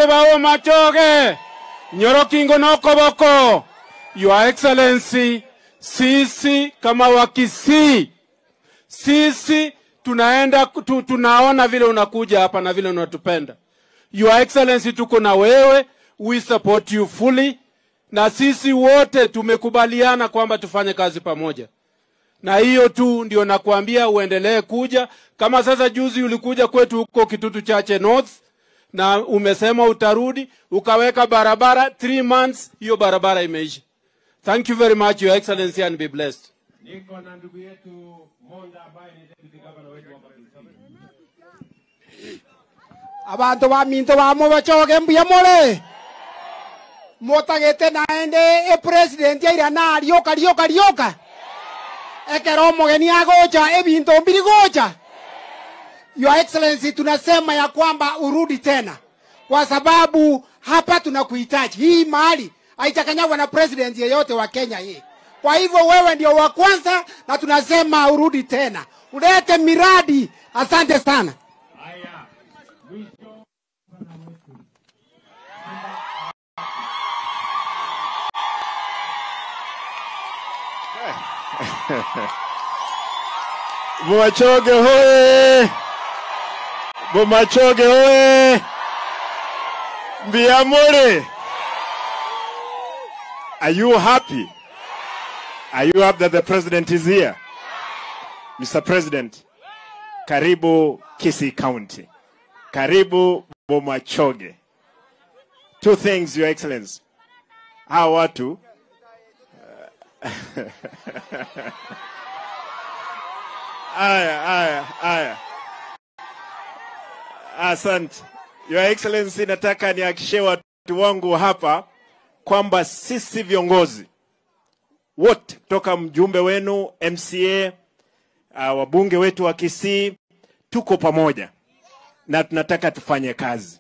Abanto ba Bomachoge, Nyorokingo nokoboko. Your Excellency, sisi kama Wakisii, sisi tunaenda tunaona vile unakuja hapa na vile unatupenda. Your Excellency, tuko na wewe, we support you fully, na sisi wote tumekubaliana kwamba tufanye kazi pamoja. Na hiyo tu ndio nakuambia uendelee kuja. Kama sasa juzi ulikuja kwetu huko Kitutu Chache North na umesema utarudi, ukaweka barabara 3 months, hiyo barabara imeisha. Thank you very much, Your Excellency, and be blessed. Niko na ndugu yetu Monda ambaye ni deputy governor wetu wa Kisii. Abantu ba minto ba Bomachoge mbuya more. Motagete naende e president ya na rioka rioka rioka. Ekero mugeni agocha ebinto mbili gocha. Your Excellency, tunasema ya kwamba urudi tena, kwa sababu hapa tunakuhitaji. Hii mahali haitakanyagwa na president yeyote wa Kenya hii. Kwa hivyo wewe ndio wa kwanza na tunasema urudi tena, ulete miradi. Asante sana. Haya, mwisho. Bomachoge hoye! Bomachoge hoye! Mbiamore! Are you happy? Are you happy that the president is here? Mr. President, karibu Kisii County. Karibu Bomachoge. Two things, Your Excellency. Hawa watu Aya, aya, aya. Asante. Your Excellency, nataka nihakikishie watu wangu hapa kwamba sisi viongozi wote kutoka mjumbe wenu MCA, wabunge wetu wa Kisii, tuko pamoja na tunataka tufanye kazi.